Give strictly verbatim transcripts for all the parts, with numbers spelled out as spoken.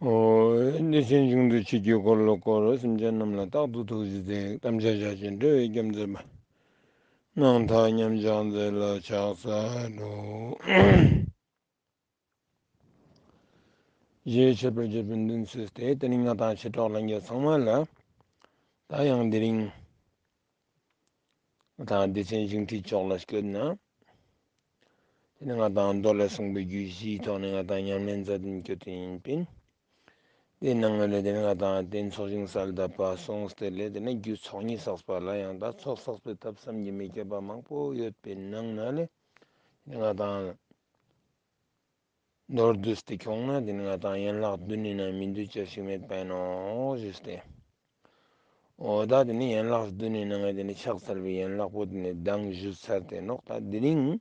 ཨོ། བདེ་ཆེན་ཞིང་དུ་ཆོས་ཀྱི་འཁོར་ལོ་བསྐོར། སེམས་ཅན་རྣམས་ལ་རྟག་ཏུ་ཐུགས་རྗེས་གཟིགས། དམ་ཆོས་ཕྱག་ཆེན་སྤྲུལ་པའི་རྒྱལ་མཚན་པ། སྣང་མཐའ་མཉམ་བཞག་མཛད་ལ་ཕྱག་འཚལ་ལོ། ཞེས་མཆོད་པར་བརྗོད་པའི་མདུན་བསུས་ཏེ། དེ་ནས་ང་དང་མཆེད་གྲོགས་ལྷན་རྒྱས་ཚང་མ་ལ། ད་ཡང་དེ་རིང་ང་དང་བདེ་ཆེན་ཞིང་ཁྲིད་ཕྱོགས་ལ་བསྐྱོད་ན། དེ་ནས་ང་དང་མདོ་ལས་གསུངས་པའི་རྒྱུད་བཞིའི་ཐོག་ནས་ང་དང་ཉམས་ལེན་མཛད་དེ་བསྐྱོད་དེ་ཡིན་པིན། དེའི་ནང་ལས་དེ་ནས་ང་དང་རྟེན་ཚོགས་ཞིང་གསལ་གདབ་པ་སོང་སྟེ་ལས། དེ་ནས་རྒྱུ་ཚོགས་གཉིས་བསགས་པ་ལ་ཡང་དག་ཚོགས་བསགས་པའི་ཐབས་བསམ་གྱིས་མི་ཁྱབ་པ་མང་པོ་ཡོད་པའི་ནང་ན་ལས། དེ་ནས་ང་དང་མདོར་བསྡུས་ཏེ་ཁྱོང་ན། དེ་ནི་ང་དང་ཡན་ལག་བདུན་ཡིན་ན་མི་འདུས་བཅུ་ཞིག་མེད་པ་ཡིན་ནོ་ཞུས་ཏེ། འོ་ད་དེ་ནི་ཡན་ལག་བདུན་ཡིན་ན་ང་དེ་ནི་ཕྱག་འཚལ་བའི་ཡན་ལག་པོ་དེ་ནི་གདངས་ཞུས་ཚར་ཏེ་ནོག་ད་དེ་རིང་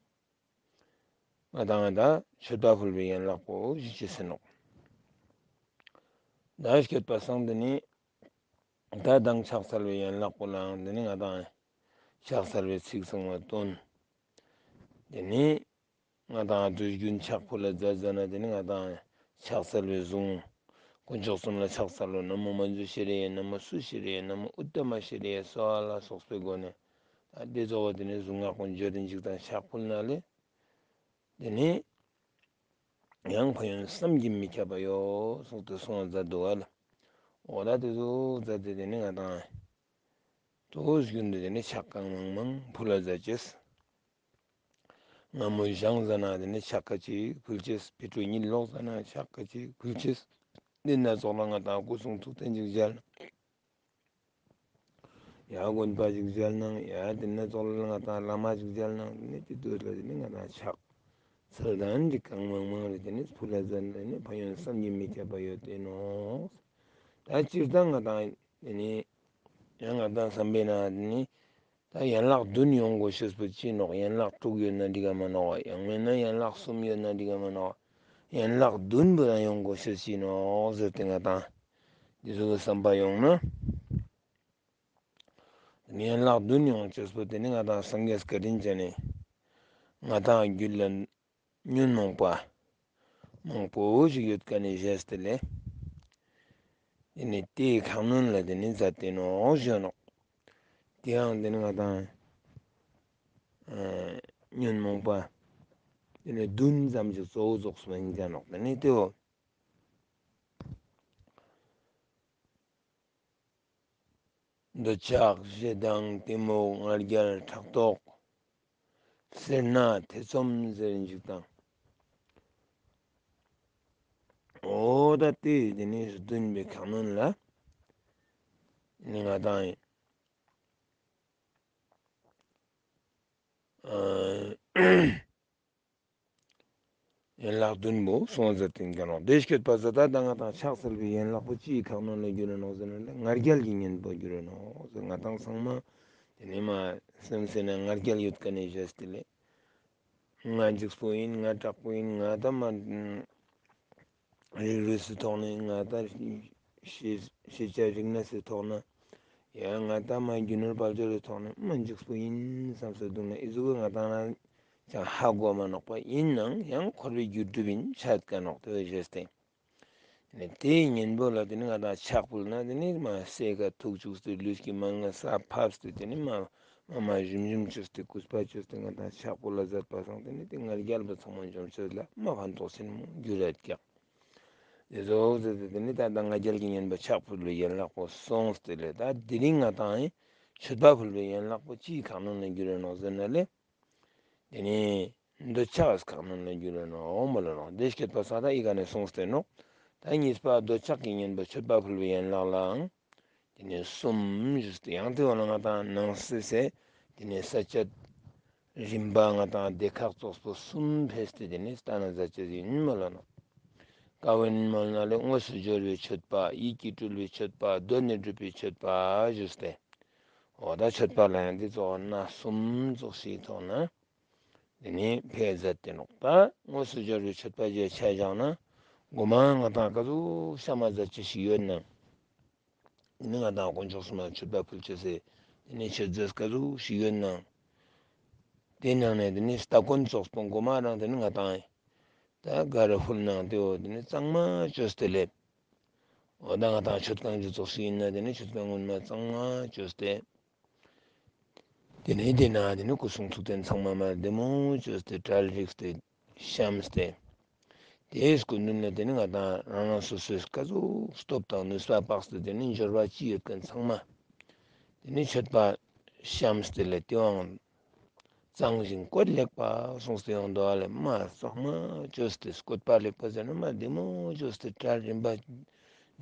ང་དང་ད་མཆོད་པ་ཕུལ་བའི་ཡན་ལག་པོ་ཞུ་ཅེས་ཟེར་ནོག་ད་མཆོད་པ་སང་དེ་ནི་ད་གདངས་ཕྱག་འཚལ་བའི་ཡན་ལག་པོ་ལའང་དེ་ནི་ང་དང་ཕྱག་འཚལ་བའི་ཚིག་གསུང་བ་སྟོན། དེ་ནི་ང་དང་དུས་རྒྱུན་ཕྱག་ཕུལ་ལ་མཛད་མཛད་ན། དེ་ནི་ང་དང་ཕྱག་འཚལ་བའི་གཟུངས། དཀོན་མཆོག་གསུམ་ལ་ཕྱག་འཚལ་ལོ། ན་མོ་མཉྫུ་ཤྲཱི་ཡེ། ན་མོ་སུ་ཤྲཱི་ཡེ། ན་མོ་ཨུཏྟ་མ་ཤྲཱི་ཡེ་སྭཱ་ཧཱ་ལ་སོགས་པའི་སྒོ་ནས། ད་དེ་གཙོ་བོ་དེ་ནི་གཟུངས་སྔགས་ཀུན་བརྗོད་དེ་འཇིག་དང་ཕྱག་ཕུལ་ན་ལས། དེ་ནི་ཡང་ཕན་ཡོན་བསམ་གྱིས་མི་ཁྱབ་པ་ཡོད་གསུངས་ཏེ་གསུང་བ་མཛད་འདུག་བ་ལ། འོ་ད་དེ་ཚོ་མཛད་དེ་དེ་ནི་ང་དང་དུས་རྒྱུན་དུ་དེ་ནི་ཕྱག་གང་མང་མང་ཕུལ་ལ་མཛད་ཅེས། སྔ་མོ་བཞེངས་ཟ་ན་དེ་ནི་ཕྱག་ཁ་ཅིག་ཕུལ་ཅེས། ཕྱི་དྲོ་གཉིད་ལོག་ཟ་ན་ཕྱག་ཁ་ཅིག་ཕུལ་ཅེས། འདི་ན་ཙོགས་ལ་ང་དང་སྐུ་གསུང་ཐུགས་རྟེན་ཅིག་མཇལ་ན། ཡ་དགོན་པ་ཅིག་མཇལ་ན། ཡ་དེ་ན་ཙོགས་ལ་ང་དང་བླ་མ་ཅིག་མཇལ་ན། དེ་ནི་དེ་དུས་ལ་དེ་ནི་ང་དང་ཕྱག་འཚལ་དང་འདི་གང་མང་མང་རེ་དེ་ནི་ཕུལ་ལ་མཛད་ན་དེ་ནི་ཕན་ཡོན་བསམ་གྱིས་མི་ཁྱབ་པ་ཡོད་དེ་ནོ། ད་སྤྱིར་བཏང་ང་དང་དེ་ནི་ཡང་ང་དང་བསམ་པས་ན་དེ་ནི། ད་ཡན་ལག་བདུན་ཡོང་དགོས་ཤེས་པོ་ཅི་ནོག་ཡན་ལག་དྲུག་ཡོད་ན་འགྲིག་ག་མ་ནོག་ཡང་མིན་ན་ཡན་ལག་གསུམ་ཡོད་ན་འགྲིག་ག་མ་ནོག་ཡན་ལག་བདུན་པོ་རང་ཡོང་དགོས་ཤེས་ཅི་ནོག་ཟེར་ཏེ་ང་དང་འདི་ཚོ་གི་བསམ་པ་ཡོང་ན། ཡན་ལག་བདུན་ཡོང་ཤེས་པོ་དེ་ནི་ང་དང་སངས་རྒྱས་བཀའ་དྲིན་ཅན་ནི་ང་དང་རྒྱུད་ལ་ཉོན་མོངས་པ་མང་པོ་ཞིག་ཡོད་མཁན་ནི་བཞེས་ཏེ་ལས། དེ་ནི་དེའི་ཁ་གནོན་ལ་དེ་ནི་མཛད་དེ་ནོག་ཞུ་ནོག་དེའང་དེ་ནི་ང་དང་ཨ་ཉོན་མོངས་པ་དེ་ནི་བདུན་ཙམ་ཞིག་གཙོ་བོ་རྫོགས་སུ་ཡིན་ཀྱང་ནོག་དེ་ནི་དེའོ། འདོད་ཆགས་ཞེ་སྡང་གཏི་མུག་ང་རྒྱལ་ཕྲག་དོག་སེར་སྣ་ཐེ་ཚོམ་ཟེར་འཇིགས་དང་། འོ་ད་དེ་དེ་ནི་བདུན་པའི་ཁ་གནོན་ལ་ནི་ང་དང་ཨ། ཡན་ལག་བདུན་པོ་སོང་ཟེར་ཏེ་འགལ་ལོ། བདེ་སྐྱོད་པ་ཟེར་ད་ལྟ་ང་དང་ཕྱག་འཚལ་བའི་ཡན་ལག་པོ་ཅིའི་ཁ་གནོན་ལ་འགྱུར་རེ་ནོག་ཟེར་ན་ལས་ང་རྒྱལ་གྱི་གཉེན་པོ་འགྱུར་རེ་ནོག་ཟེར། ང་དང་ཚང་མ་དེ་ནས་མ་སེམས་སེ་ན་ང་རྒྱལ་ཡོད་མཁན་ནི་བཞེས་ཏེ་ལས། ང་འཇིགས་པོ་ཡིན། ང་དྲག་པོ་ཡིན། ང་ད་མ་རིགས་རུས་སུ་ཐོག་ནས། ང་ད་ཤེས་ཤེས་བྱ་རིག་གནས་སུ་ཐོག་ན། ཡང་ང་ད་མ་རྒྱུ་ནོར་དཔལ་འབྱོར་སུ་ཐོག་ནས་མ་འཇིགས་པོ་ཡིན་བསམ་སོ་འདུག་ན་ཨི་ཟུག་གི་ང་དང་ན་ཅང་ཧ་གོ་མ་ནོག་པ་ཡིན་ནའང་ཡང་འཁོར་བའི་རྒྱུ་སྒྲུབ་ཡིན་ཆད་ཀ་ནོག་དེ་བས་བཞེས་ཏེ། ནས་དེའི་གཉེན་པོ་ལ་དེ་ནི་ང་དང་ཕྱག་ཕུལ་ན་དེ་ནི་མ་སེ་ཀ་ཐུག་བཅུག་སྟེ་ལུས་ཀྱི་མན་ངག་ས་ཕབ་སྟེ་དེ་ནི་མ་མ་མ་ཞུམ་ཞུམ་བཅོས་ཏེ་གུས་པ་བཅོས་ཏེ་ང་དང་ཕྱག་ཕུལ་ལ་མཛད་པ་སང་དེ་ནི་དེ་ང་རྒྱལ་པོ་ཚང་མ་འཇོམས་ཆོས་ལ་མ་ཕན་ཐོགས་ཆེན་མོ་འགྱུར་ར་ཀྱག་དེ་ཚོ་ཟེར་ཏེ་དེ་ནི་ད་ལྟ་ང་རྒྱལ་གྱི་གཉེན་པོ་ཕྱག་ཕུལ་བའི་ཡན་ལག་པོ་སོང་སྟེ་ལས། ད་དེ་རིང་ང་དང་མཆོད་པ་ཕུལ་བའི་ཡན་ལག་པོ་ཅིའི་ཁ་གནོན་ལ་འགྱུར་རེ་ནོག་ཟེར་ན་ལས། དེ་ནས་འདོད་ཆགས་ཁ་གནོན་ལ་འགྱུར་རེ་ནོག་མོ་ལ་ནོག་དེ་སྐད་པ་ས་ད་ཨི་ཀ་ནས་སོང་སྟེ་ནོག་ད་གཉིས་པ་འདོད་ཆགས་ཀྱི་གཉེན་པོ་མཆོད་པ་ཕུལ་བའི་ཡན་ལག་ལའང་དེ་ནས་གསུམ་ཞུས་ཏེ། ཡང་དེ་འོག་ལ་ང་དང་ནང་གསེས་སེ་དེ་ནས་ས་བཅད་རིམ་པ་ང་དང་སྡེ་ཁག་ཙོགས་པོ་གསུམ་ཕེས་ཏེ་དེ་ནས་ལྟ་ན་མཛད་ཅེས་ཡིན་མོ་ལ་ནོག་ཀ་བན་མོལ་ན་ལས་དངོས་སུ་སྦྱོར་བའི་མཆོད་པ། ཡིད་ཀྱིས་སྤྲུལ་བའི་མཆོད་པ། གདོད་ནས་གྲུབ་པའི་མཆོད་པ་ཞུས་ཏེ། འོ་ད་མཆོད་པ་ལ་ཡང་འདི་ཚོ་སྣ་གསུམ་ཙོགས་ཤིག་ཐོག་ན་འདི་ནི་ཕེ་མཛད་དེ་ནོག་ད་དངོས་སུ་སྦྱོར་བའི་མཆོད་པ་ཞེས་བྱ་བཞག་ན་མགོ་མ་ང་དང་ག་ཚོད་ཤ་མ་མཛད་ཅི་ཞིག་ཡོད་ན། འདི་ནི་ང་དང་དཀོན་མཆོག་གསུམ་ལ་མཆོད་པ་ཕུལ་ཅེས་སེ་འདི་ནི་མཆོད་རྫས་ག་ཚོད་ཞིག་ཡོད་ན། དེ་ནང་ནས་འདི་ནི་སྟ་གོན་ཙོགས་པོ་མགོ་མ་རང་འདི་ནི་ང་དང་ད་ག་རེ་ཕུལ་ནང་དེའོ་འདི་ནི་གཙང་མ་བཅོས་ཏེ་ལས། འོ་ད་ང་དང་མཆོད་ཁང་ཅིག་ཙོགས་ཤིག་ཡིན་ན་དེ་ནི་མཆོད་ཁང་སྔོན་མ་གཙང་མ་བཅོས་ཏེ། དེ་ནས་དེ་ན་དེ་ནས་སྐུ་གསུང་ཐུགས་རྟེན་ཚང་མ་མར་བདེ་མོ་བཅོས་ཏེ་གྲལ་རིགས་ཏེ་བཤམས་ཏེ། དེའི་སྐུ་མདུན་ལ་དེ་ནས་ང་དང་རང་རང་སོ་སོའི་ག་ཟུག་སྟོབས་དང་ནུས་པ་དཔག་སྟེ་དེ་ནས་འབྱོར་བ་ཅི་ཡོད་མཁན་ཚང་མ། དེ་ནས་མཆོད་པ་བཤམས་ཏེ་ལས་དེའང་གཙང་ཞིང་བཀོད་ལེགས་པ་གསུངས་ཏེ་ཡོང་དོ་ཨ་ལས་མ་གཙང་མ་བཅོས་ཏེ་བཀོད་པ་ལེགས་པ་ཟེར་ན་མ་བདེ་མོ་བཅོས་ཏེ་གྲལ་རིམ་པ་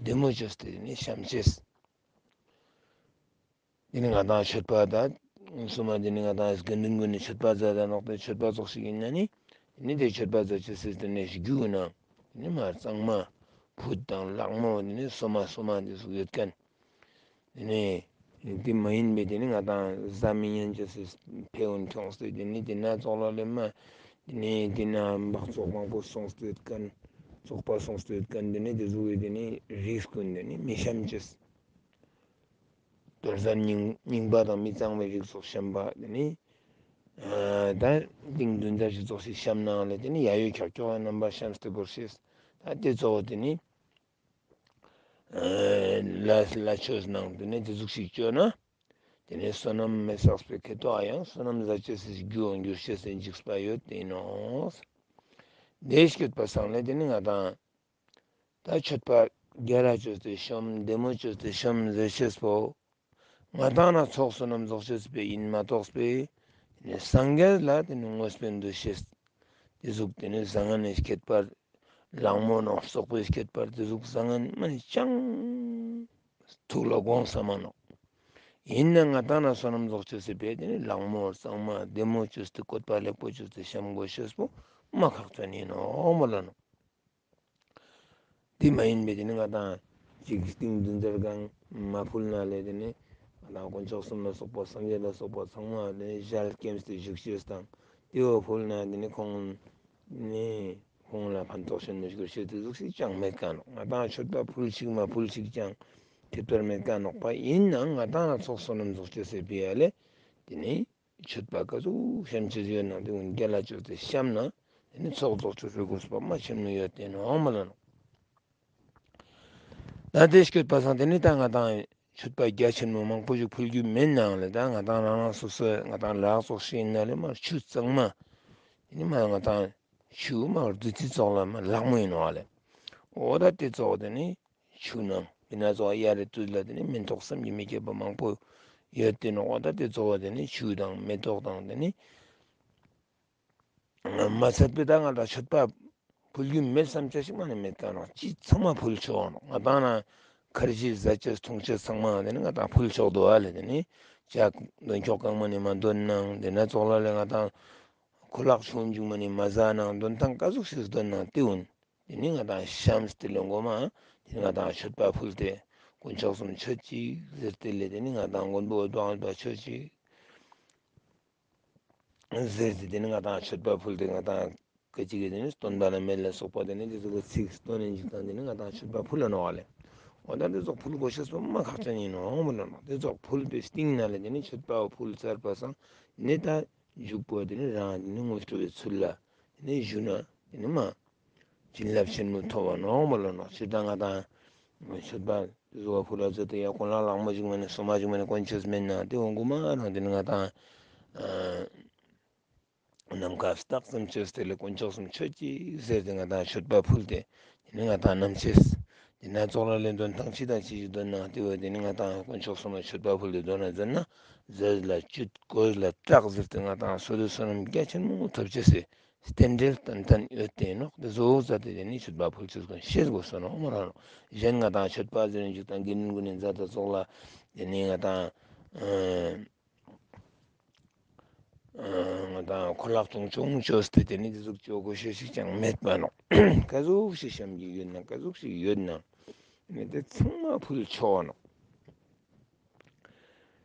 བདེ་མོ་བཅོས་ཏེ་དེ་ནས་བཤམས་ཅེས། དེ་ནི་ང་དང་མཆོད་པ་དང་། སོ་མ་དེ་ནི་ང་དང་དགེ་འདུན་ཀུན་ནས་མཆོད་པ་མཛད་ད་ནོག་པའི་མཆོད་པ་ཙོགས་ཤིག་ཡིན་ན་ནི། དེ་ནི་དེ་མཆོད་པ་མཛད་ཅེས་ཟེར་དེ་ནི་རྒྱུ་ན། དེ་ནི་མ་གཙང་མ། ཕུད་དང་ལག་མོ་དེ་ནི་སོ་མ་སོ་མ་དེ་ཟུག་ཡོད་མཁན། དེ་ནི། དེ་མ་ཡིན་པའི་དེ་ནི་ང་དང་བཟའ་མི་ཉན་ཅེས་ཟེར་ཕེ་ཝན་ཁྱོངས་ཏེ་དེ་ནི་དེ་ན་ཙོགས་ལ་ལེ་མ། དེ་ནི་དེ་ན་འབག་བཙོག་མང་པོ་སོང་སྟེ་ཡོད་མཁན། བཙོག་པ་སོང་སྟེ་ཡོད་མཁན་དེ་ནི་དེ་ཟུག་ཡོད་དེ་ནི་རིགས་ཀུན་དེ་ནི་མི་བཤམ་ཅེས། དོར་ཟན་རྙིང་རྙིང་པ་དང་མི་གཙང་བའི་རིགས་སོགས་བཤམས་པ་དེ་ནི། ཨ་ད་ཏིང་བདུན་ཚར་ཞིག་ཙོགས་ཤིག་བཤམས་ནའང་ལས་དེ་ནི་ཡ་ཡོ་ཁྱག་ཁྱོག་རྣམ་པ་བཤམས་ཏེ་བོར་ཤེས། ད་དེ་གཙོ་བོ་དེ་ནི། ཨ་ལ་ལ་ཆོས་ནང་དེ་ནི་དེ་ཟུག་ཤིག་བཅོས་ན། དེ་ནི་བསོད་ནམས་མི་བསགས་པའི་ཁེ་ཏོ་ཨ་ཡང་བསོད་ནམས་ཟ་ཅེས་སི་རྒྱུའང་འགྱུར་ཤེས་སི་འཇིགས་པ་ཡོད་དེ་ནོ། དེ་སྐྱོད་པ་སང་ལས་དེ་ནི་ང་དང་། ད་མཆོད་པ་རྒྱ་ལ་བཅོས་ཏེ་ཤོམ་བདེ་མོ་བཅོས་ཏེ་ཤོམ་ཟེར་ཤེས་པོ། ང་དང་ན་ཚོགས་བསོད་ནམས་རྫོགས་ཤེས་པའི་ཡིན་མ་གཏོགས་པའི། དེ་ནས་སངས་རྒྱས་ལ་དེ་ནི་དངོས་པོའི་འདུ་ཤེས། དེ་ཟུག་དེ་ནི་བཟང་ངན་ནི་ཁྱད་པར། ལག་མོ་ནང་སོག་པོའི་ཁྱད་པར་དེ་ཟུག་བཟང་ངན་མ་ནི་ཅང་། ཐུགས་ལ་དགོངས་ས་མ་ནོག་ཡིན་ན་ང་དང་ན་བསོད་ནམས་རྫོགས་ཤེས་པའི་དེ་ནི་ལག་མོ་གཙང་མ་བདེ་མོ་བཅོས་ཏེ་བཀོད་པ་ལེགས་པོ་བཅོས་ཏེ་བཤམས་དགོས་ཤེས་པོ་མ་ཁག་ཅན་ཡིན་ནོ་མོ་ལ་ནོ། དེ་མ་ཡིན་པའི་དེ་ནི་ང་དང་ཅིག་སྟེང་བདུན་ཚར་གང་མ་ཕུལ་ན་ལས་དེ་ནི་ང་དང་དཀོན་མཆོག་གསུམ་ལ་སོགས་པ་སངས་རྒྱས་ལ་སོགས་པ་ཚང་མ་ལས་ཞལ་སྐེམས་ཏེ་བཞུགས་ཤེས་དང་དེ་བོ་ཕུལ་ན་དེ་ནི་ཁོང་ནི་ཁོང་ལ་ཕན་ཐོགས་ཤེས་ནི་ཞུགས་ཤེས་དེ་ཟུག་ཞིག་ཅང་མེད་ཀ་ནོག་ང་དང་མཆོད་པ་ཕུལ་ཞིག་མ་ཕུལ་ཞིག་ཅང་ཁྱད་པར་མེད་ཀ་ནོག་པ་ཡིན་ནའང་ང་དང་ལ་ཚོགས་བསོད་ནམས་རྫོགས་ཤེས་ཟེར་བའི་ཡ་ལས་དེ་ནི། མཆོད་པ་ག་ཚོད་བཤམས་ཅེས་ཡོད་ན་དེ་ཀུན་རྒྱ་ལ་བཅོས་ཏེ་བཤམས་ན་དེ་ནི་ཚོགས་རྫོགས་ཆོས་སུ་དགོས་པ་མ་ཆེན་མོ་ཡོད་དེ་ནོ་མ་ལ་ནོ། ད་དེ་སྐྱོད་པ་སང་དེ་ནི་ད་ང་དང་མཆོད་པ་རྒྱ་ཆེན་མོ་མང་པོ་ཞིག་ཕུལ་རྒྱུ་མེད་ནའང་ལས་ད་ང་དང་རང་རང་སོ་སོའི་ང་དང་ལག་ཙོགས་ཤིག་ཡིན་ན་ལས་མ་ཆུ་གཙང་མ་དེ་ནི་མ་ང་དང་ཆུ་མ་བདུད་རྩི་ཙོགས་ལ་མ་ལག་མོ་ཡིན་ནོ་ཨ་ལས། འོ་ད་དེ་ཙོགས་དེ་ནི། ཆུ་ནང་མི་སྣ་ཚོགས་གཡའ་རི་དུས་ལ་དེ་ནི་མེ་ཏོག་བསམ་གྱིས་མི་ཁྱབ་པ་མང་པོ་ཡོད་དེ་ནོག་པ། ད་དེ་ཚོ་དེ་ནི་ཆུ་དང་མེ་ཏོག་དང་དེ་ནི་མ་ཚད་པའི་ད་ང་དང་མཆོད་པ་ཕུལ་རྒྱུ་མེད་བསམ་བྱ་ཞིག་མ་ནི་མེད་ཀ་ནོག་ཅི་ཚང་མ་ཕུལ་ཆོག་ནོག་ང་དང་ན་ཁར་ཇི་ཟ་ཅེས་འཐུང་ཅེས་ཚང་མ་དེ་ནི་ང་དང་ཕུལ་ཆོག་འདུག་ཨ་ལས། དེ་ནི་ཇ་འདོན་ཁྱོག་གང་མ་ནི་མ་འདོན་ནང་དེ་ན་ཙོགས་ལ་ལས་ང་དང་ཁོ་ལག་ཆུང་ཆུང་མ་ནི་མ་ཟ་ནང་འདོན་ཐང་ག་ཟུག་ཞིག་འདོན་ནང་དེ་འུན། དེ་ནི་ང་དང་བཤམས་ཏེ་ལས་མགོ་མ། དེ་ནི་ང་དང་མཆོད་པ་ཕུལ་ཏེ། དཀོན་མཆོག་གསུམ་མཆོད་ཅིག་ཟེར་ཏེ་ལས་དེ་ནི་ང་དང་མགོན་པོ་འོད་དཔག་མེད་པ་མཆོད་ཅིག་ཟེར་ཏེ་དེ་ནི་ང་དང་མཆོད་པ་ཕུལ་ཏེ་ང་དང་སྐད་ཅིག་གིས་དེ་ནི་སྟོན་པ་ན་མེད་ལ་སོགས་པ་དེ་ནི་དེ་ཚོ་གི་ཚིག་སྟོན་ནས་འཇུག་དང་དེ་ནི་ང་དང་མཆོད་པ་ཕུལ་ལ་ནོ་བ་ལས། འོ་ད་དེ་ཚོགས་ཕུལ་དགོས་ཤེས་སོ་མ་ཁག་ཅན་ཡིན་ནོ་མོ་ལ་ནོ། དེ་ཚོགས་ཕུལ་པའི་སྟེང་ན་ལས་དེ་ནི་མཆོད་པ་ཕུལ་ཚར་པ་སང་ནི་ད་འཇུག་པོ་དེ་ནི་རང་དེ་ནི་དངོས་གྲུབ་པའི་ཚུལ་ལ་དེ་ནི་བཞུགས་ན་དེ་ནི་མ། བྱིན་རླབས་ཆེན་མོ་ཐོབ་པ་ནོ་མོ་ལ་ནོ། སྤྱིར་བཏང་ང་དང་མཆོད་པ་བཟོ་བ་ཕུལ་བ་ཚོ་དེ་ཡང་གོ་ལ་ལག་མོ་ཅིག་མ་ནི་སོ་མ་ཅིག་མ་ནི་དཀོན་ཆོས་མེད་ན་དེ་འོང་གོ་མ་རང་དེ་ནི་ང་དང་ནམ་མཁའ་སྟག་ཙམ་ཆོས་དེ་ལས་དཀོན་མཆོག་གསུམ་མཆོད་ཅིག་ཟེར་ཏེ་ང་དང་མཆོད་པ་ཕུལ་ཏེ་དེ་ནི་ང་དང་ནམ་ཆེས་དེ་ན་ཙོགས་ལ་ལས་འདོན་ཐང་ཅི་དང་ཅི་ཞིག་འདོན་ན་དེ་བས་དེ་ནི་ང་དང་དཀོན་མཆོག་གསུམ་ལ་མཆོད་པ་ཕུལ་ཏེ་འདོན་ན་མཛད་ན་ཟས་ལ་བཅུད་གོས་ལ་གྲགས་ཟེར་ཏེ་ང་དང་སོ་སོའི་བསོད་ནམས་རྒྱ་ཆེན་མོ་ཐོབ་ཅེས་སི། རྟེན་འབྲེལ་ཏན་ཏན་ཡོད་དེ་ནོག་དེ་བཟོ་བོ་ཟ་དེ་དེ་ནི་མཆོད་པ་ཕུལ་ཚུལ་ཀུན་ཤེས་དགོས་སོ་ནོ་མོ་རང་ནོ། གཞན་ང་དང་མཆོད་པ་ཟེར་འཇུག་དང་དགེ་འདུན་ཀུན་ནས་མཛད་དེ་ཚོགས་ལ་དེ་ནི་ང་དང་ང་དང་ཁོ་ལག་ཆུང་ཆུང་བཅོས་ཏེ་དེ་ནི་དེ་ཟུག་བཅོ་དགོས་ཤེས་ཤིག་ཀྱང་མེད་པ་ནོ། ག་ཟུག་ཞིག་བཤམས་ཀྱི་ཡོད་ན་ག་ཟུག་ཞིག་ཡོད་ན་ནི་དེ་ཚང་མ་ཕུལ་ཆོག་ནོ།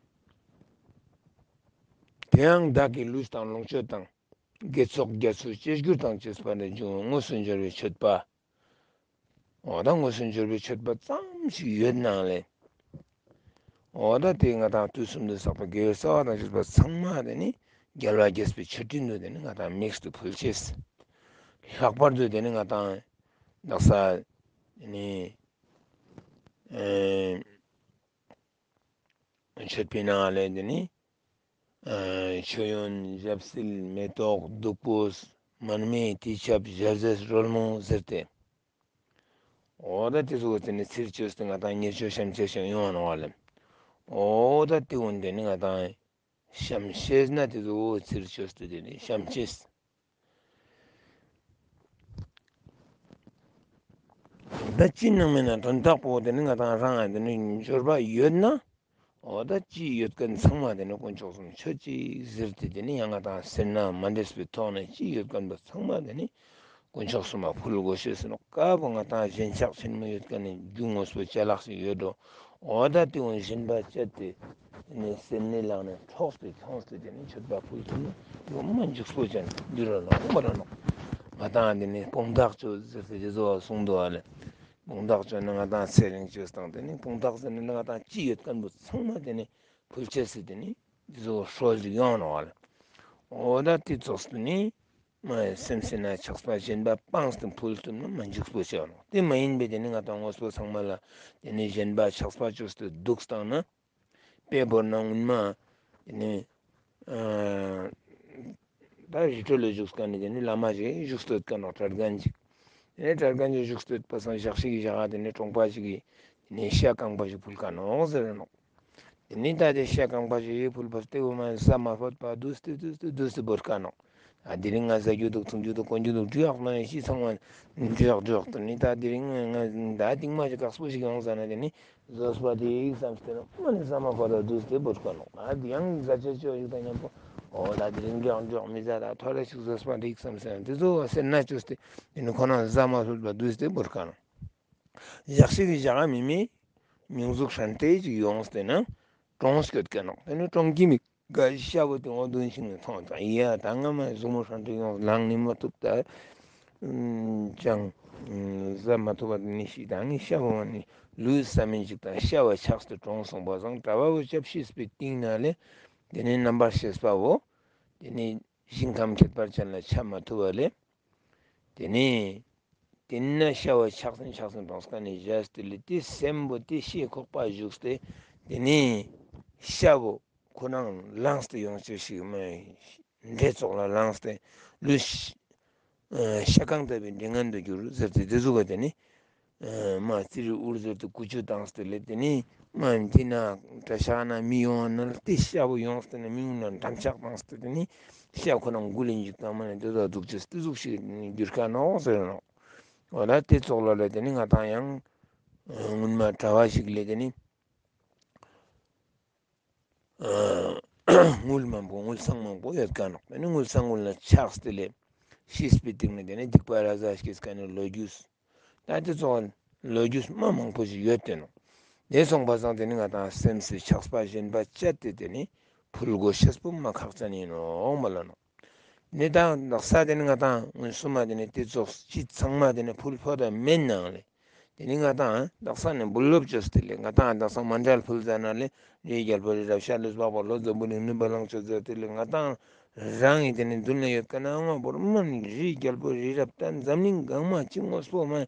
དེའང་བདག་གི་ལུས་དང་ལོངས་སྤྱོད་དང་། དགེ་ཚོགས་རྒྱ་མཚོའི་སྤྱོད་བསྒྱུར་དང་བཅས་པ་ལས་བྱུང་བའི་དངོས་སུ་འབྱོར་བའི་མཆོད་པ། འོ་ད་དངོས་སུ་འབྱོར་བའི་མཆོད་པ་ཙམ་ཞིག་ཡོད་ནའང་ལས། འོ་ད་དེ་ང་དང་དུས་གསུམ་དུ་བསགས་པའི་དགེ་བའི་རྩ་བ་དང་བཅས་པ་ཚང་མ་དེ་ནི་རྒྱལ་བ་དགྱེས་པའི་མཆོད་སྤྲིན་དུ་དེ་ནི་ང་དང་དམིགས་སུ་ཕུལ་ཅེས། ལྷག་པར་དུ་དེ་ནི་ང་དང་དག་ས་དེ་ནི། ཨེ། མཆོད་པའི་ནང་ལས་དེ་ནི། ཨ། མཆོད་ཡོན་ཞབས་བསིལ་མེ་ཏོག་བདུག་སྤོས་མར་མེ་དྲི་ཆབ་ཞལ་ཟས་རོལ་མོ་ཟེར་ཏེ། འོ་ད་དེ་ཚོ་དེ་ནི་ཚིར་བཅོས་ཏེ་ང་དང་ཉེར་སྤྱོད་བཤམས་བཅས་ཤིག་ཡོང་བ་ནོག་ལེ། འོ་ད་དེ་འོན་དེ་ནི་ང་དང་བཤམས་ཤེས་ན་དེ་ཚོ་ཚིར་བཅོས་ཏེ་དེ་ནི་བཤམས་ཤེས། ད་ཅི་ནང་མེད་ན་དོན་དག་པོ་དེ་ནི་ང་དང་རང་ང་དེ་ནི་འབྱོར་པ་ཡོད་ན། འོ་ད་ཅི་ཡོད་མཁན་ཚང་མ་དེ་ནི་དཀོན་མཆོག་གསུམ་མཆོད་ཅིག་ཟེར་ཏེ་དེ་ནི་ཡང་ང་དང་སེར་སྣ་མ་འདྲེས་པའི་ཐོག་ནས་ཅི་ཡོད་མཁན་པོ་ཚང་མ་དེ་ནི་དཀོན་མཆོག་གསུམ་ལ་ཕུལ་དགོས་ཤེས་ཟེར་ནོག། དཀར་པོ་ང་དང་ཞེན་ཆགས་ཆེན་མོ་ཡོད་མཁན་ནི་རྒྱུ་དངོས་པོ་ཅ་ལག་ཞིག་ཡོད་འགྲོ། འོ་ད་དེ་འོན་ཞེན་པ་བཅད་དེ་དེ་ནི་སེར་སྣའི་ལག་ནས་འཕྲོགས་ཏེ་ཁྱོངས་ཏེ་དེ་ནི་མཆོད་པ་ཕུལ་ཐུབ་ན་ཡོང་མ་འཇུག་སོ་ཅན་འདི་རུ་ལོག་མ་ར་ནོག། ང་དང་དེ་ནི་དཔུང་བདག་མཆོད་ཟེར་ཏེ་དེ་ཚོ་གསུངས་འདུག་ཨ་ལེ། དཔུང་བདག་མཆོད་ནི་ང་དང་ཚེ་རིང་བཅོས་དང་དེ་ནི་དཔུང་བདག་ཟེར་ནི་ང་དང་ཅི་ཡོད་མཁན་པོ་ཚང་མ་དེ་ནི་ཕུལ་ཆེས་སུ་དེ་ནི་དེ་ཚོ་སྲོལ་ཞིག་ཡོང་ནོག་ཨ་ལེ། འོ་ད་དེ་ཚོགས་སུ་ནི་མ་སེམས་སེར་སྣ་ཆགས་པ་ཞེན་པ་སྤངས་ཏེ་ཕུལ་ཐུབ་ན་མ་འཇུག་པོ་ཆེ་བ་ནོག། དེ་མ་ཡིན་པའི་དེ་ནི་ང་དང་དངོས་པོ་ཚང་མ་ལ་དེ་ནི་ཞེན་པ་ཆགས་པ་བཅོས་ཏེ་སྡུག་བཏང་ན། དཔེ་བོར་ན་སྔོན་མ་དེ་ནི་ཨ་ད་རི་ཁྲོད་ལ་བཞུགས་མཁན་ནི་དེ་ནི་བླ་མ་ཞིག་བཞུགས་སྡོད་མཁན་ནོག། གྲྭ་རྒན་ཅིག། དེ་ནི་གྲྭ་རྒན་ཅིག་བཞུགས་སྡོད་པ་སང་ཞག་ཞིག་གི་ཞག་དེ་ནི་གྲོང་པ་ཞིག་གི་དེ་ནི་ཤ་རྐང་པ་ཞིག་ཕུལ་མཁན་ནོག་ཟེར་ནོག། དེ་ནི་ད་དེ་ཤ་རྐང་པ་ཞིག་ཕུལ་བ་སྟེ་འོ་མ་ཟ་མ་ཕོད་པ་དུས་ཏེ་དུས་ཏེ་དུས་ཏེ་བོར་མཁན་ནོག། ཨ་དེ་རིང་ང་ཟ་རྒྱུ་འདུག། འཐུང་རྒྱུ་འདུག། གོན་རྒྱུ་འདུག། འགྲུལ་ཡག་མ་ནི་ཤི་ཚང་མ་འགྲུལ་ཡག་འགྲུལ་ཡག་ཏུ་ནི་ད་དེ་རིང་ང་ད་རྟིང་མ་ཞིག་ཁག་པོ་ཞིག་ཡོང་ཟ་ན་དེ་ནི་ཟོས་པ་དེ་ཡིག་བསམ་སྟེ་ན་མ་ནི་ཟ་མ་ཁོ་ད་དུས་ཏེ་བོར་མཁན་ནོག། ཨ་དེ་ཡང་ཟ་ཆ་ཆོ་ཞིག་དང་མཉམ་པོ་འོ་ད་དེ་རིང་འགྲུལ་ཡག་འགྲུལ་ཡག་མི་ཟ་ད་ཐོ་རེ་ཞིག་ཟོས་པ་དེ་ཡིག་བསམ་སྟེ་ན་དེ་ཚོ་སེར་སྣ་བཅོས་ཏེ་དེ་ནི་ཁོ་ན་ཟ་མ་ཐུབ་པ་དུས་ཏེ་བོར་མཁན་ནོག། ཞག་ཞིག་གི་ཞག་མི་མི་མིང་གཟུགས་ཧྲན་ཏེ་ཅིག་ཡོང་སྟེ་ན་གྲོངས་སྐྱོད་མཁན་ནོག། དེ་ནི་གྲོངས་ཀྱི་མི་ག་ཤ་བོ་དེ་འོ་དོན་ཤིང་ནས་མཐོང་དང་ཡ་ད་ང་མ་གཟུགས་མོ་ཧྲན་ཏེ་ཡོང་ལངས་ནི་མ་ཐུབ་ད། ཅང་ཟ་མ་ཐུབ་པ་དེ་ནི་ཤི་ད་ངའི་ཤ་བོ་མ་ནི་ལུས་ས་མིན་ཅིག་དང་ཤ་བ་ཆགས་ཏེ་གྲོངས་སོང་བ་སང་གྲྭ་བ་བོ་སྐྱབས་ཤིས་པའི་སྟེང་ན་ལས་དེ་ནི་རྣམ་པར་ཤེས་པ་བོ་དེ་ནི་ཞིང་ཁམས་ཁྱད་པར་ཅན་ལ་ཆ་མ་ཐུབ་པ་ལས། དེ་ནས་དེ་ན་ཤ་བ་ཆགས་སེམས་ཆགས་སེམས་གྲོངས་ཀ་ནས་བཞག་སྟེ་ལས་དེ་སེམས་པོ་དེ་ཤེས་ཁོག་པ་བཞུགས་ཏེ་དེ་ནས་ཤ་བོ་ཁོ་རང་ལངས་ཏེ་ཡོང་ཆེ་ཞིག་མ་འདྲེ་ཙོག་ལ་ལངས་ཏེ་ལུས་ཤ་རྐང་ལྟ་བུའི་མགྲིན་ངན་དུ་གྱུར་ཟེར་ཏེ་དེ་ཟུག་ག་དེ་ནས། མ་ཙི་རི་འུར་ཟེར་དུ་ཀུ་ཅུ་བཏང་སྟེ་ལས་དེ་ནི་མ་འདི་ན་གྲྭ་ཤག་ན་མི་ཡོང་བ་ན་ལ་དེ་ཤ་བོ་ཡོང་སྟེ་ན་མི་ཡོང་ན་འགྲམ་ལྕག་བཏང་སྟེ་དེ་ནི་ཤ་ཁོ་ན་མགུ་ལེན་འཇུག་བཏང་མ་ནས་དེ་ཚོ་འདུག་ཅེས་དེ་ཟུག་ཞིག་འགྱུར་ཁ་ནོག་ཟེར་ནོག། འོ་ད་དེ་ཙོག་ལ་ལས་དེ་ནི་ང་དང་ཡང་སྔོན་མ་གྲྭ་བ་ཞིག་ལས་དེ་ནི། དངུལ་མང་པོ་དངུལ་སྲང་མང་པོ་ཡོད་མཁན་ནོག། དེ་ནི་དངུལ་སྲང་དངུལ་ལ་ཆགས་ཏེ་ལས་ཤེས་པའི་སྟེང་ནས་དེ་ནི་སྡིག་པ་ར་ཟ་སྐྱེས་མཁན་ནི་ལོ་རྒྱུས། ད་དེ་ཚོ་ལོ་རྒྱུས་མ་མང་པོ་ཞིག་ཡོད་དེ་ནོག། དེ་སོང་པ་སང་དེ་ནི་ང་དང་སེམས་སུ་ཆགས་པ་ཞེན་པ་བཅད་དེ་དེ་ནི་ཕུལ་དགོས་ཤེས་པོ་མ་ཁག་ཅན་ཡིན་ནོག་མ་ལ་ནོག། ནི་ད་དག་ས་དེ་ནི་ང་དང་དངོས་སུ་མ་དེ་ནི་དེ་ཚོགས་སྤྱི་ཚང་མ་དེ་ནི་ཕུལ་ཕོད་དང་མེད་ནའང་ལས། དེ་ནི་ང་དང་དག་ས་ནས་འབུལ་ལོབ་བཅོས་ཏེ་ལས་ང་དང་དག་ས་མཎྜལ་ཕུལ་ཟ་ན་ལས་རིའི་རྒྱལ་པོ་རི་རབ་ཤ་ལུས་འཕགས་པ་ལྷོ་འཛམ་བུ་གླིང་ནུབ་པ་ལང་ཚོ་ཟེར་ཏེ་ལས་ང་དང་རང་གི་དེ་ནི་མདུན་ལ་ཡོད་མཁན་ན་ང་བོར་མ་ནི་རིའི་རྒྱལ་པོ་རི་རབ་དང་འཛམ་གླིང་གང་མ་ཅི་དངོས་པོ་མ།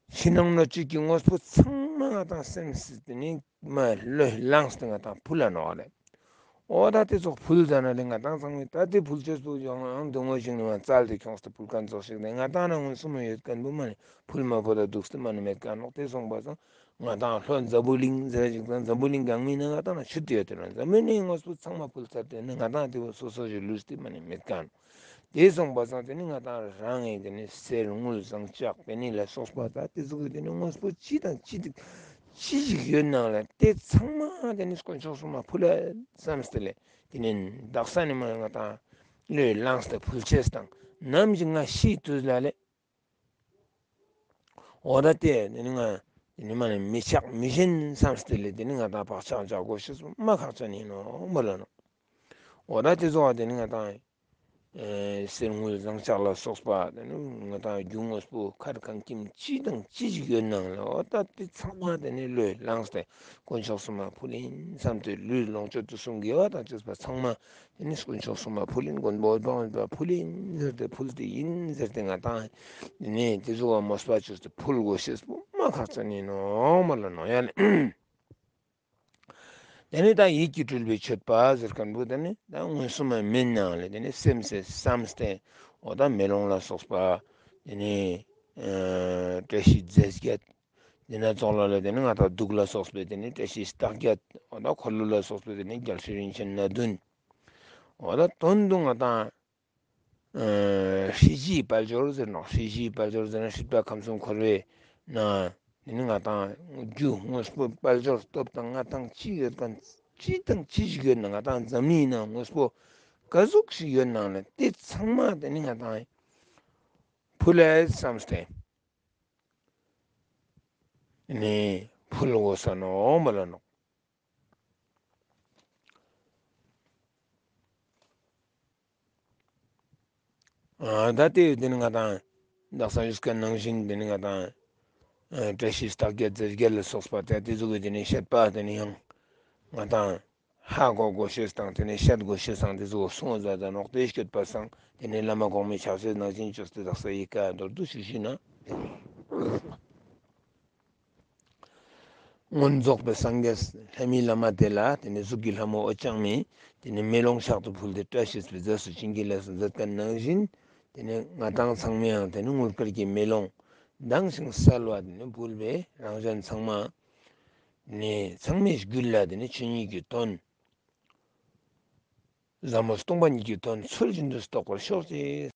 ཕྱི་ནང་སྣོད་བཅུད་ཀྱི་དངོས་པོ་ཚང་མ་ང་དང་སེམས་སུ་དེ་ནི་མ་བློས་བླངས་ཏེ་ང་དང་ཕུལ་ལ་ནོག་ལེ། འོ་ད་དེ་ཚོགས་ཕུལ་ཟ་ན་ལེ་ང་དང་ཚང་མས་ད་དེ་ཕུལ་ཆེས་པོ་ཡང་ཡང་དུ་ངོ་ཞིག་ནི་མ་བཙལ་ཏེ་ཁྱོངས་ཏེ་ཕུལ་མཁན་ཚོགས་ཤིག་ནས་ང་དང་ན་དངོས་སུ་མ་ཡོད་མཁན་པོ་མ་ནི་ཕུལ་མ་ཕོད་ད་སྡུག་སྟེ་མ་ནི་མེད་མཁན་ནོག། དེ་སོང་པ་སང་ང་དང་ལྷོ་འཛམ་བུ་གླིང་ཟེར་ཞིག་དང་འཛམ་བུ་གླིང་གང་མིན་ན་ང་དང་ན་ཆུ་དེ་ཡོད་དེ་ན་འཛམ་བུ་གླིང་དངོས་པོ་ཚང་མ་ཕུལ་ཚར་དེ་ནི་ང་དང་དེ་བོ་སོ་སོ་ཞིག་ལུས་ཏེ་མ་ནི་མེད་མཁན་ནོག། དེ་སོང་པ་སང་དེ་ནི་ང་དང་རང་ངས་དེ་ནི་གསེར་དངུལ་ཟངས་ལྕགས་པེ་ནི་ལ་སོགས་པ་ད་དེ་ཚོ་གི་དེ་ནི་དངོས་པོ་ཅི་དང་ཅི་དེ་ཅི་ཞིག་ཡོད་ནའང་ལ་དེ་ཚང་མ་དེ་ནི་དཀོན་མཆོག་གསུམ་ལ་ཕུལ་ལ་བསམ་སྟེ་ལས་དེ་ནི་དག་ས་ནས་མ་ང་དང་བློས་བླངས་ཏེ་ཕུལ་ཆེས་དང་ནམ་ཞིག་ང་ཤི་དུས་ལ་ལས། འོ་ད་དེ་ནི་ང་ནི་མ་ནི་མི་ཆགས་མི་ཞེན་བསམ་སྟེ་ལས་དེ་ནི་ང་དང་བག་ཆགས་འཇགས་དགོས་ཤེས་སུ་མ་ཁག་ཅན་ཡིན་ནོག་མ་ལ་ནོག། འོ་ད་དེ་ཚོ་བ་དེ་ནི་ང་དང་ཨེ་གསེར་དངུལ་ཟངས་ལྕགས་ལ་སོགས་པ་དེ་ནི་ང་དང་རྒྱུ་དངོས་པོ་མཁར་ཁང་ཁྱིམ་ཅི་དང་ཅི་ཞིག་ཡོད་ནའང་ལ་འོ་ད་དེ་ཚང་མ་དེ་ནི་བློས་བླངས་ཏེ་དཀོན་མཆོག་གསུམ་ལ་ཕུལ་ཡིན་བསམ་སྟེ་ལུས་ལོངས་སྤྱོད་དུས་གསུམ་དགེ་བ་དང་བཅས་པ་ཚང་མ། དེ་ནི་དཀོན་མཆོག་གསུམ་ལ་ཕུལ་ཡིན། མགོན་པོ་འོད་དཔག་མེད་པ་ཕུལ་ཡིན་ཟེར་ཏེ་ཕུལ་ཏེ་ཡིན་ཟེར་ཏེ་ང་དང་དེ་ནི་དེ་ཚོ་བ་མོས་པ་བཅོས་ཏེ་ཕུལ་དགོས་ཤེས་པོ་ མ་ཁག་ཅན་ཡིན་ནོ་མ་ལ་ནོ་ཡ་ལེ། དེ་ནས་ད་ཡིད་ཀྱིས་སྤྲུལ་པའི་མཆོད་པ་ཟེར་མཁན་པོ་དེ་ནི་ད་མངོན་སུམ་མིན་ནའང་ལེ། དེ་ནི་སེམས་སུ་བསམས་ཏེ་འོ་ད་མེ་ལོང་ལ་སོགས་པ། དེ་ནི་ཨ་བཀྲ་ཤིས་རྫས་བརྒྱད། དེ་ན་ཙོག་ལ་ལ་དེ་ནི་ང་ད་གདུགས་ལ་སོགས་པའི་དེ་ནི་བཀྲ་ཤིས་རྟགས་བརྒྱད། འོ་ད་འཁོར་ལོ་ལ་སོགས་པའི་དེ་ནི་རྒྱལ་སྲིད་རིན་ཆེན་སྣ་བདུན། འོ་ད་དོན་དུ་ང་ད་ཨ་སྲིད་ཞིའི་དཔལ་འབྱོར་ཟེར་ནོ། སྲིད་ཞིའི་དཔལ་འབྱོར་ཟེར་ན་སྲིད་པ་ཁམས་གསུམ་འཁོར་བའི་ནང་དེ་ནི་ང་ད་རྒྱུ་དངོས་པོ་དཔལ་འབྱོར་སྟོབས་དང་མངའ་ཐང་ཅི་ཡོད་མཁན། ཅི་དང་ཅི་ཞིག་ཡོད་ན་ང་ད་འཛམ་གླིང་ནང་དངོས་པོ་ག་ཟུག་ཞིག་ཡོད་ནའང་ལེ། དེ་ཚང་མ་དེ་ནི་ང་ད་ཕུལ་ལས་བསམས་ཏེ་ནི་ཕུལ་དགོས་ས་ནོ་མ་ལ་ནོ། ཨ་ད་དེ་དེ་ནི་ང་ད་དག་ས་ཡུལ་སྐད་ནང་བཞིན་དེ་ནི་ང་ད་ཨ་བཀྲ་ཤིས་རྟགས་བརྒྱད་རྫས་བརྒྱད་ལ་སོགས་པ་དེ་དེ་ཚོ་གི་དེ་ནི་བཤད་པ་དེ་ནི་ཡང་ང་ད་ཧ་གོ་དགོས་ཤེས་དང་དེ་ནི་བཤད་དགོས་ཤེས་སང་དེ་ཚོ་གསུངས་ཟ་ད་ནོག། དེ་སྐྱོད་པ་སང་དེ་ནི་བླ་མ་གོང་མའི་ཕྱག་བཞེས་ནང་བཞིན་བཅོས་ཏེ་དག་ས་ཡི་གེ་མདོར་བསྡུས་ཤིག་ཞུས་ན། མངོན་རྫོགས་པའི་སངས་རྒྱས་ལྷ་མིའི་བླ་མ་དེ་ལ་དེ་ནི་གཟུགས་ཀྱི་ལྷ་མོ་འོད་འཆང་མས་དེ་ནི་མེ་ལོང་ཕྱག་ཏུ་ཕུལ་ཏེ་བཀྲ་ཤིས་པའི་རྫས་སུ་བྱིན་གྱིས་བརླབས་སུ་མཛད་པ་ནང་བཞིན། དེ་ནི་ང་ཏང་ཚང་མས་ཡང་དེ་ནི་དངུལ་དཀར་གྱི་མེ་ལོང་དྭངས་ཤིང་གསལ་བ་དེ་ནི་ཕུལ་བས་རང་གཞན་ཚང་མ་ནི་ཚང་མའི་རྒྱུད་ལ་དེ་ནི་ཆོས་ཉིད་ཀྱི་དོན། ཟབ་མོ་སྟོང་པ་ཉིད་ཀྱི་དོན་ཚུལ་བཞིན་དུ་རྟོགས་པར་ཤོག་ཅིག།